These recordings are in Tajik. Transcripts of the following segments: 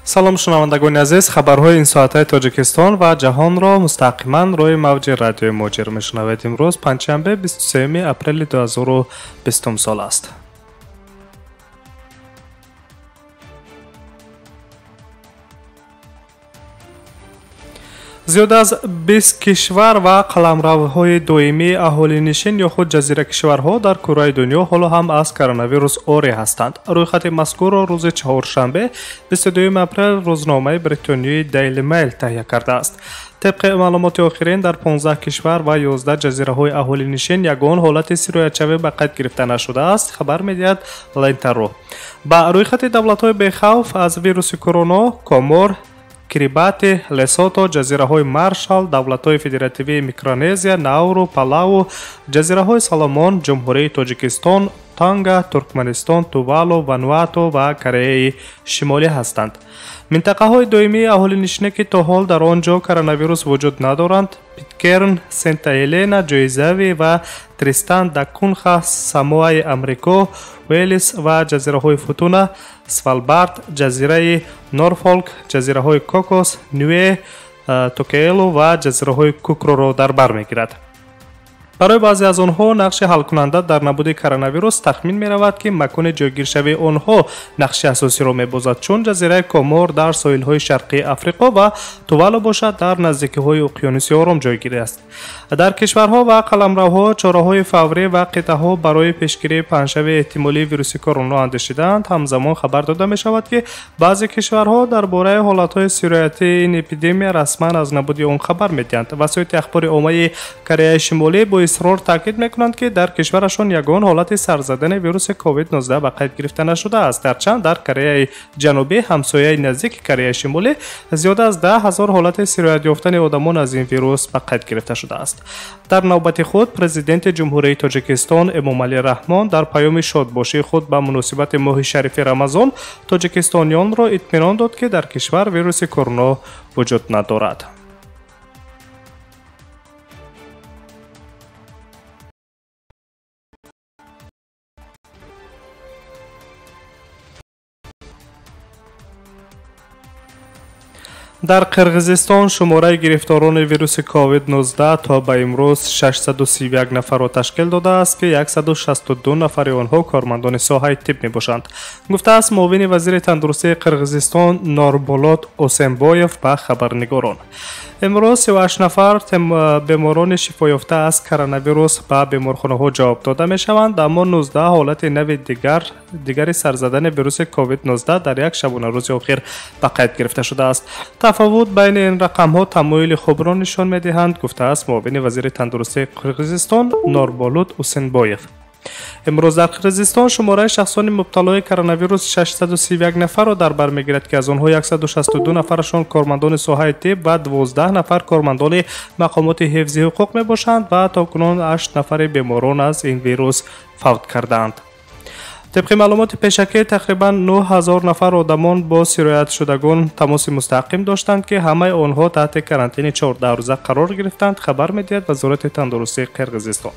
Салом, шунавандагони азиз, хабарҳои ин соатаи Тоҷикистон ва ҷаҳонро мустақиман рӯи мавҷи радиои Муҳоҷир мешунавед. Имрӯз панҷшанбе, 23 апрели 2020 сол аст. Зиёд аз 20 кишвар ва қаламравҳои доимии аҳолинишин ё худ ҷазиракишварҳо дар кураи дунё ҳоло ҳам аз коронавирус орӣ ҳастанд. Рӯйхати мазкурро рӯзи чаҳоршанбе, 22 апрел, рӯзномаи бритониёи Daily Mail таҳия кардааст. Тибқи маълумоти охирин, дар 15 кишвар ва 11 ҷазираҳои аҳолинишин ягон ҳолати сироятшавӣ ба қайд гирифта нашудааст, хабар медиҳад Лентаро. Ба рӯйхати давлатҳои бехавф аз вируси корона Комор, Кирибати, Лесото, ҷазираҳои Маршал, давлатҳои федеративии Микронезия, Науру, Палау, ҷазираҳои Соломон, Ҷумҳурии Тоҷикистон, Тонга, Туркманистон, Тувалу, Вануату ва Кореяи Шимолӣ ҳастанд. Минтақаҳои доимии аҳолинишине, ки то ҳол дар он ҷо коронавирус вуҷуд надоранд, Питкерн, Сента Елена, Ҷойзави ва Тристан да Кунха, Самоаи Амрико, Уэлис ва ҷазираҳои Футуна, Свалбард, ҷазираи Норфолк, ҷазираҳои Кокос, Нюе, Токеелу ва ҷазираҳои Кукроро дар бар мегирад. Барои баъзе аз онҳо нақши ҳалкунанда дар набуди коронавирус тахмин меравад, ки макони ҷойгиршавии онҳо нақши асосиро мебозад, чун ҷазираи Комор дар соҳилҳои шарқии Африқо ва Тувалу бошад дар наздикиҳои уқёнуси Ором ҷойгир аст. Дар кишварҳо ва қаламравҳо чораҳои фаврӣ ва қитъаҳо барои пешгирии паҳншавии эҳтимолии вируси корона андешидаанд. Ҳамзамон хабар дода мешавад, ки баъзе кишварҳо дар бораи ҳолатҳои сироятии ин эпидемия расман аз набуди он хабар медиҳанд. Васоити ахбори оммаи Кореяи Шимолӣ бо исрор таъкид мекунанд, ки дар кишварашон ягон ҳолати сарзадани вируси COVID-19 ба қайд гирифта нашудааст. Гарчанд дар Кореяи Ҷанубӣ, ҳамсояи наздики Кореяи Шимолӣ, зиёда аз 10 000 ҳолати сироят ёфтани одамон аз ин вирус ба қайд гирифта шудааст. Дар навбати худ президенти Ҷумҳурии Тоҷикистон Эмомалӣ Раҳмон дар паёми шодбошии худ ба муносибати моҳи шарифи Рамазон тоҷикистониёнро итминон дод, ки дар кишвар вируси корона вуҷуд надорад. Дар Қирғизистон шумораи гирифторони вируси COVID-19 то ба имрӯз 631 нафарро ташкил додааст, ки 162 нафари онҳо кормандони соҳаи тиб мебошанд, гуфтааст муовини вазири тандурустии Қирғизистон Норболот Осембоев ба хабарнигорон. Имрӯз 38 нафар беморони шифоёфта аз коронавирус ба беморхонаҳо ҷавоб дода мешаванд, аммо 19 ҳолати нави дигари сарзадани вируси COVID-19 дар як шабонарӯзи охир ба қайд гирифта шудааст. Тафовут байни ин рақамҳо тамоюли хубро нишон медиҳанд, гуфтааст муовини вазири тандурустии Қирғизистон Норболут Усенбоев. Имрӯз дар Қирғизистон шумораи шахсони мубталои коронавирус 631 нафарро дар бар мегирад, ки аз онҳо 162 нафарашон кормандони соҳаи тиб ва 12 нафар кормандони мақомоти ҳифзи ҳуқуқ мебошанд ва то кунун 8 нафари беморон аз ин вирус фавт кардаанд. Тибқи маълумоти пешакӣ, тақрибан 9000 нафар одамон бо сироятшудагон тамоси мустақим доштанд, ки ҳамаи онҳо таҳти карантини 14 рӯза қарор гирифтанд, хабар медиҳад Вазорати тандурустии Қирғизистон.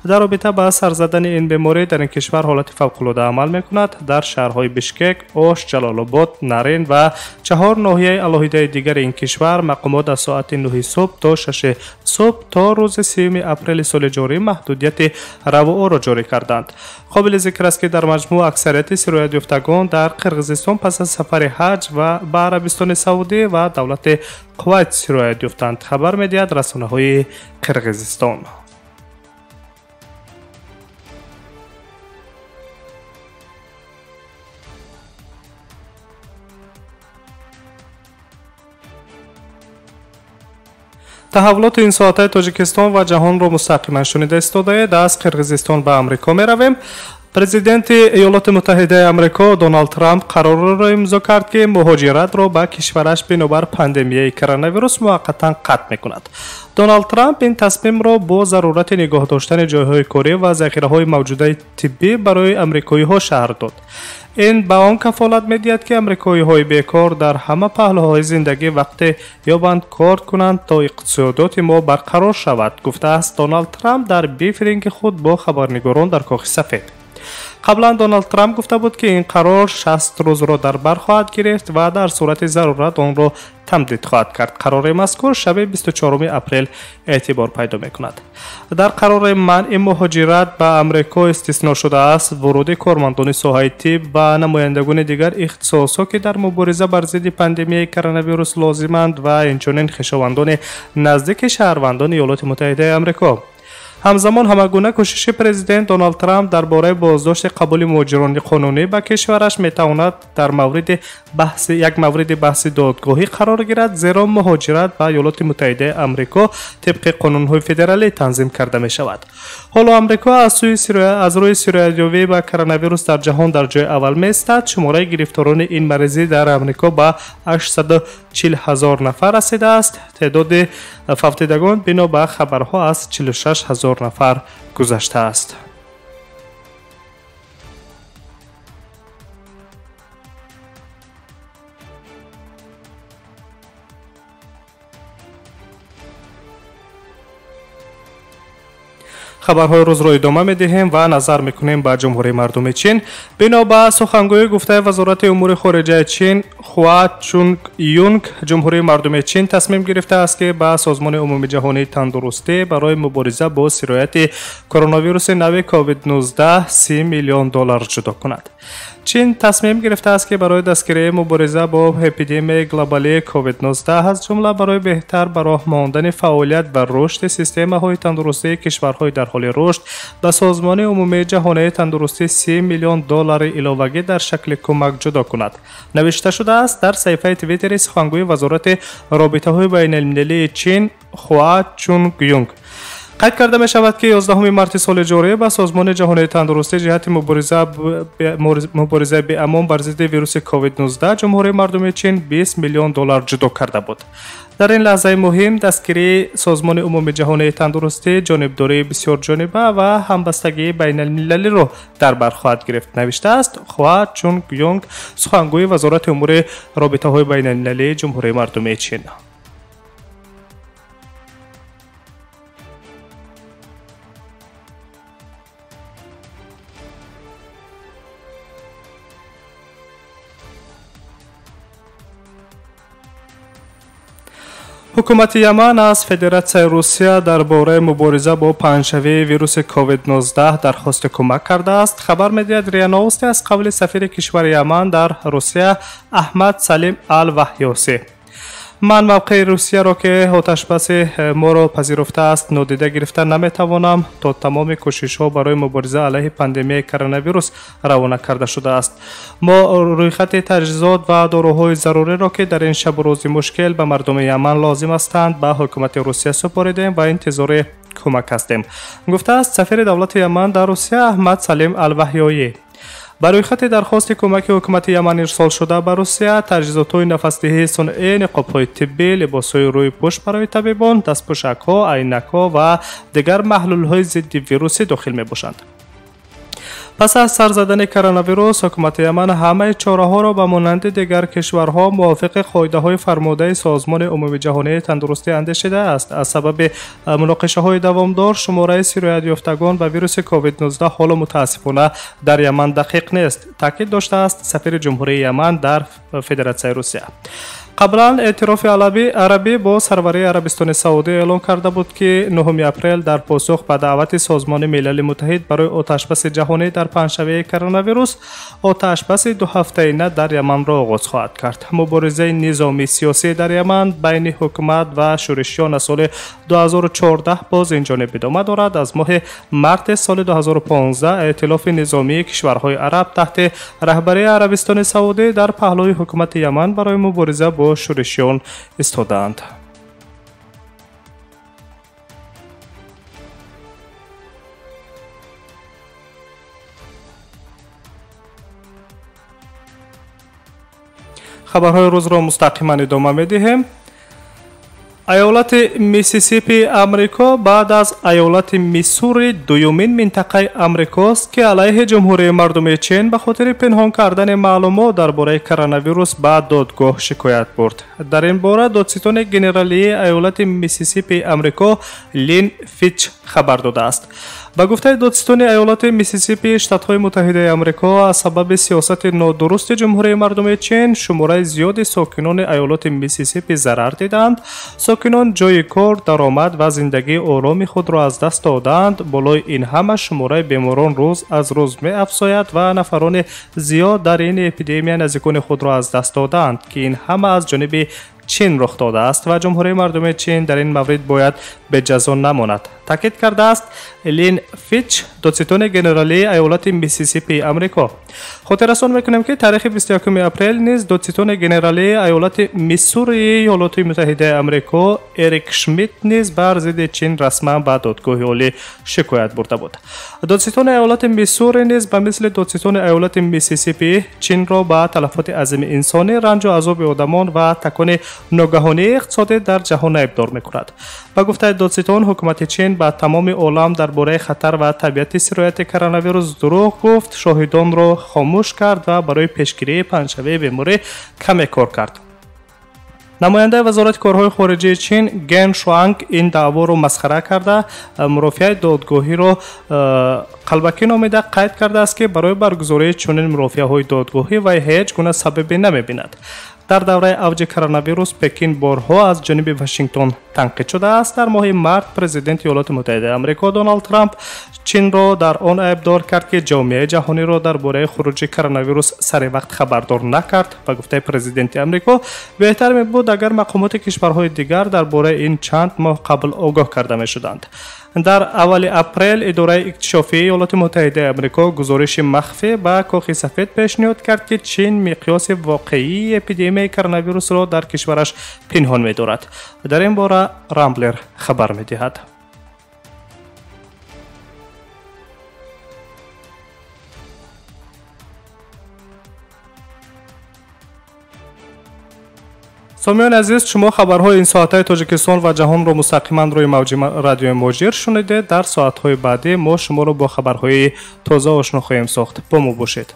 Дар робита ба сарзадани ин беморӣ дар ин кишвар ҳолати фавқулода амал мекунад. Дар шаҳрҳои Бишкек, Ош, Ҷалолобод, Нарин ва чаҳор ноҳияи алоҳидаи дигари ин кишвар мақомот аз соати 9 субҳ то 6 субҳ то рӯзи 3 апрели соли ҷорӣ маҳдудияти равуоро ҷорӣ карданд. Қобили зикр аст, ки дар маҷмӯъ аксарияти сироятёфтагон дар Қирғизистон пас аз сафари ҳаҷ ва ба Арабистони Саудӣ ва давлати Кувайт сироят ёфтанд, хабар медиҳад расонаҳои Қирғизистон. Таҳаввулоти ин соатаи Тоҷикистон ва ҷаҳонро мустақиман шунида истодаед. Аз Қирғизистон ба Амрико меравем. Президенти Иёлоти Муттаҳидаи Амрико Доналд Трамп қарорро имзо кард, ки муҳоҷиратро ба кишвараш бинобар пандемияи коронавирус муваққатан қатъ мекунад. Доналд Трамп ин тасмимро бо зарурати нигоҳ доштани ҷойҳои корӣ ва захираҳои мавҷудаи тиббӣ барои амрикоиҳо шарҳ дод. Ин ба он кафолат медиҳад, ки амрикоиҳои бекор дар ҳама паҳлӯҳои зиндагӣ вақте ёбанд кор кунанд, то иқтисодиёти мо барқарор шавад, гуфтааст Доналд Трамп дар брифинги худ бо хабарнигорон дар Кохи Сафед. Қаблан Доналд Трамп гуфта буд, ки ин қарор 60 рӯзро дар бар хоҳад гирифт ва дар сурати зарурат онро тамдид хоҳад кард. Қарори мазкур шаби 24 апрел эътибор пайдо мекунад. Дар қарори манъи муҳоҷират ба Амрико истисно шудааст вуруди кормандони соҳаи тиб ва намояндагони дигар ихтисосҳо, ки дар мубориза бар зидди пандемияи коронавирус лозиманд ва инчунин хешовандони наздики шаҳрвандони Иёлоти Муттаҳидаи Амрико. Ҳамзамон ҳамагуна кӯшиши президент Доналд Трамп дар бораи боздошти қабули муҳоҷирони қонунӣ ба кишвараш метавонад дар мавриди баҳси як мавриди баҳси додгоҳӣ қарор гирад, зеро муҳоҷират ба Иёлоти Муттаҳидаи Амрико тибқи қонунҳои федералӣ танзим карда мешавад. Ҳоло Амрико аз рӯи сироятёбӣ ба коронавирус дар ҷаҳон дар ҷои аввал меистад. Шумораи гирифторони ин маризӣ дар Амрико ба 840 ҳазор нафар расидааст. Теъдоди фавтидагон бино ба хабарҳо аз 46 ҳазор нафар гузаштааст. Хабарҳои рӯзро идома медиҳем ва назар мекунем ба Ҷумҳурии Мардуми Чин. Бино ба сухангӯи гуфтаи Вазорати умури хориҷаи Чин Хуа Чунг Юнг, Ҷумҳурии Мардуми Чин тасмим гирифтааст, ки ба Созмони Умумиҷаҳонии Тандурустӣ барои мубориза бо сирояти коронавируси нави COVID-19 30 миллион доллар ҷудо кунад. Чин тасмим гирифтааст, ки барои дастгирии мубориза бо эпидемияи глобалии COVID-19, аз ҷумла барои беҳтар ба роҳ мондани фаъолият ва рушди системаҳои тандурустии кишварҳои дар ҳоли рушд, ба Созмони Умумии Ҷаҳонии Тандурустӣ 30 миллион доллари иловагӣ дар шакли кӯмак ҷудо кунад. Навишта шудааст дар саҳифаи Твиттери сухангӯи Вазорати робитаҳои байналмилалии Чин Хуа Чунг Юнг. Қайд карда мешавад, ки 11 марти соли ҷорӣ ба Созмони Ҷаҳонии Тандурустӣ ҷиҳати муборизаи беамон бар зидди вируси COVID-19 Ҷумҳурии Мардумии Чин 20 миллион доллар ҷудо карда буд. Дар ин лаҳзаи муҳим дастгирии Созмони Умумиҷаҳонии Тандурустӣ ҷонибдории бисёрҷониба ва ҳамбастагии байналмилалиро дар бар хоҳад гирифт, навиштааст Хуа Чунг Юнг, сухангӯи Вазорати умури робитаҳои байналмилалии Ҷумҳурии Мардумии Чин. Ҳукумати Яман аз Федератсияи Русия дар бораи мубориза бо паҳншавии вируси COVID-19 дархости кӯмак кардааст. Хабар медиҳад РИА Новости аз қавли сафири кишвари Яман дар Русия Аҳмад Салим Ал-Ваҳёсӣ. Ман мавқеи Русияро, ки оташбаси моро пазируфтааст, нодида гирифта наметавонам, то тамоми кӯшишҳо барои мубориза алайҳи пандемияи коронавирус равона карда шудааст. Мо рӯйхати таҷҳизот ва доруҳои заруриро, ки дар ин шабу рӯзи мушкил ба мардуми Яман лозим ҳастанд, ба ҳукумати Русия супоридем ва интизори кӯмак ҳастем, гуфтааст сафири давлати Яман дар Русия Аҳмад Салим Алваҳёӣ. Ба рӯйхати дархости кӯмаки ҳукумати Яман ирсол шуда ба Русия таҷҳизотҳои нафасдиҳии сунъӣ, ниқобҳои тиббӣ, либосҳои рӯйпӯш барои табибон, дастпӯшакҳо, айнакҳо ва дигар маҳлулҳои зидди вирусӣ дохил мебошанд. Пас аз сар задани коронавирус, ҳукумати Яман ҳамаи чораҳоро ба монанди дигар кишварҳо мувофиқи қоидаҳои фармудаи Созмони Умумиҷаҳонии Тандурустӣ андешидааст. Аз сабаби муноқишаҳои давомдор шумораи сироятёфтагон ба вируси COVID-19 ҳоло мутаассифона дар Яман дақиқ нест, таъкид доштааст сафири Ҷумҳурии Яман дар Федератсияи Русия. Қаблан эътирофи арабӣ бо сарварии Арабистони Саудӣ эълон карда буд, ки 9 апрел дар посух ба даъвати Созмони Милали Муттаҳид барои оташбаси ҷаҳонӣ дар паҳншавии коронавирус оташбаси дуҳафтаина дар Яманро оғоз хоҳад кард. Муборизаи низомии сиёсӣ дар Яман байни ҳукумат ва шӯришиён аз соли 2014 боз инҷониб идома дорад. Аз моҳи марти соли 2015 эътилофи низомии кишварҳои араб таҳти раҳбарии Арабистони Саудӣ дар паҳлӯи ҳукумати Яман барои мубориза бо шӯришиён истодаанд. Хабарҳои рӯзро мустақиман идома медиҳем. Айолати Миссисипи Амрико баъд аз айолати Миссури дуюмин минтақаи Амрикост, ки алайҳи Ҷумҳурии Мардумии Чин ба хотири пинҳон кардани маълумот дар бораи коронавирус ба додгоҳ шикоят бурд. Дар ин бора додситони генералии айолати Миссисипи Амрико Лин Фитч хабар додааст. Ба гуфтаи додситони иёлати Миссисипи Штатҳои Муттаҳидаи Амрико, аз сабаби сиёсати нодурусти Ҷумҳурии Мардумии Чин шумораи зиёди сокинони иёлоти Миссисипи зарар дидаанд. Сокинон ҷойи кор, даромад ва зиндагии ороми худро аз даст додаанд. Болои ин ҳама шумораи беморон рӯз аз рӯз меафзояд ва нафарони зиёд дар ин эпидемия наздикони худро аз даст додаанд, ки ин ҳама аз ҷониби Чин рух додааст ва Ҷумҳурии Мардумии Чин дар ин маврид бояд беҷазо намонад, таъкид кардааст Лин Фич, додситони генералии иёлати Миссисипи Амрико. Хотиррасон мекунем, ки таърихи 21 апрел низ додситони генералии иёлати Миссурии Иёлоти Муттаҳидаи Амрико Эрик Шмидт низ бар зидди Чин расман ба додгоҳи олӣ шикоят бурда буд. Додситони иёлати Миссури низ ба мисли додситони иёлати Миссисипи Чинро ба талафоти азими инсонӣ, ранҷу азоби одамон ва такони ногаҳонии иқтисодӣ дар ҷаҳон айбдор мекунад. Ба гуфтаи додситон, ҳукумати Чин ба тамоми олам дар бораи хатар ва табиати сирояти коронавирус дурӯғ гуфт, шоҳидонро хомӯш кард ва барои пешгирии паҳншавии беморӣ каме кор кард. Намояндаи Вазорати корҳои хориҷии Чин Ген Шуанг ин даъворо масхара карда, мурофиаи додгоҳиро қалбакӣ номида, қайд кардааст, ки барои баргузории чунин мурофиаҳои додгоҳӣ вай ҳеҷ гуна сабабе намебинад. Дар давраи авҷи коронавирус Пекин борҳо аз ҷониби Вашингтон танқид шудааст. Дар моҳи март президенти Иёлоти Муттаҳидаи Амрико Доналд Трамп Чинро дар он айбдор кард, ки ҷомеаи ҷаҳониро дар бораи хуруҷи коронавирус сари вақт хабардор накард. Ба гуфтаи президенти Амрико, беҳтар мебуд, агар мақомоти кишварҳои дигар дар бораи ин чанд моҳ қабл огоҳ карда мешуданд. Дар аввали апрел идораи иктишофии Иёлоти Муттаҳидаи Амрико гузориши махфӣ ба Кохи Сафед пешниҳод кард, ки Чин миқёси воқеии эпидемияи коронавирусро дар кишвараш пинҳон медорад. Дар ин бора Рамблер хабар медиҳад. Сомиёни азиз, шумо хабарҳои ин соатаи Тоҷикистон ва ҷаҳонро мустақиман рӯи мавҷи радиои Муҳоҷир шунидед. Дар соатҳои баъдӣ мо шуморо бо хабарҳои тоза ошно хоҳем сохт. Бо мо бошед.